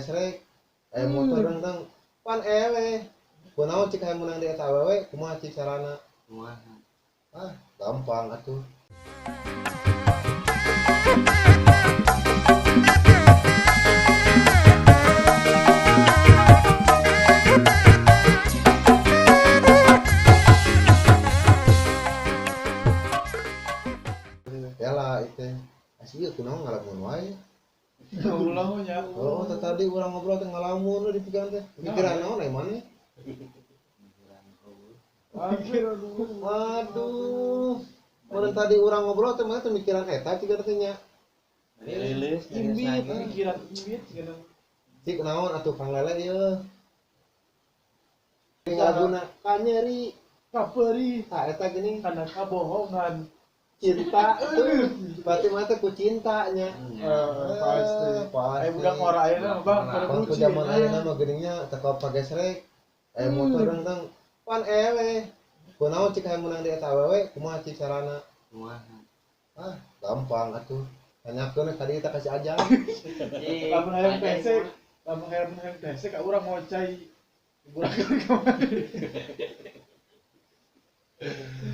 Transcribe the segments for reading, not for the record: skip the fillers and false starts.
Pagesrek aya motor dang pan eleh. Kunaon cik hayang meunang di eta awewe, kumaha cik carana? Kumaha? Ah, gampang atuh. Yala itu. Asih ieu kunaon ngalamun wae. Ulah nya. Oh, tadi urang ngobrol teh ngalamun we di pikiran teh. Pikiran naon aya maneh? Waduh. Mun tadi urang ngobrol teh maneh teh mikiran eta ciga teh nya. Rilis Imbit, pikiran imbit segala. Cik naon atuh Kang Lele ieu. Laguna kanyeri Kaperi tah eta geuning karena kabohongan. Cinta. Berarti mah teh ku cintanya. Pasti. Pasti. Eh budak ngora ayeuna mah Bang, pada Bang ku bucin. zaman ayeuna mah geuning teko pagesrek aya motor dang pan eleh. Kunaon cik hayang meunang di eta awewe, kumaha cik carana? Kumaha? Ah, gampang atuh. Tanyakeun tadi kita kasih aja. Lamun hayang pesek, lamun hayang pesek ka urang mau cai burakan kamari.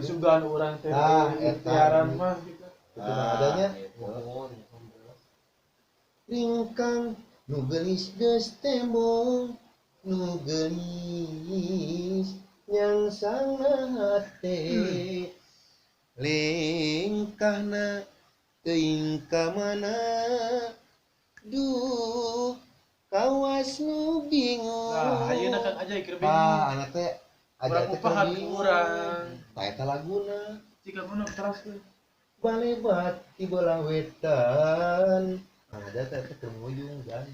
Sugan urang teh Ah, eta. tiaran mah gitu. Itu adanya. Ringkang nu geulis geus tembong, nu geulis nyangsangna hate. Lengkahna teuing ka mana, duh kawas nu bingung. Nah, ayeuna Kang Ajay keur bingung. Ah, anak teh Urang aja teh upahan keur bingung. urang. Tah eta laguna. Jika mana teras teh. Balebat di bola wetan. Kang Ajay teh eta keur nguyung kan.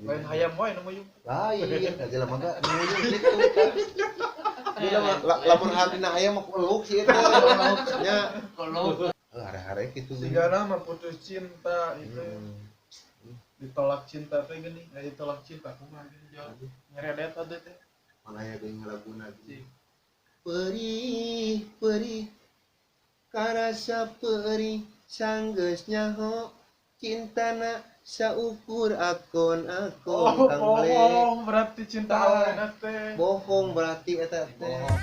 Lain hayam wae nu nguyung. Lain, aja lah mangga nguyung gitu kan. Lamun hartina hayam mah eluk sih eta. Nya. Kolok. Hare-hare kitu. Sigana mah putus cinta itu. Ditolak cinta teh geuning, eh ditolak cinta kumaha geuning jawab. Nyeredet atuh teh. Mana aya geuning laguna gitu. Perih, perih, karasa perih, sanggeus nyaho, cintana saukur akon-akon. Oh, Kang Black. bohong berarti cinta awalna teh. Bohong berarti eta teh. Bohong.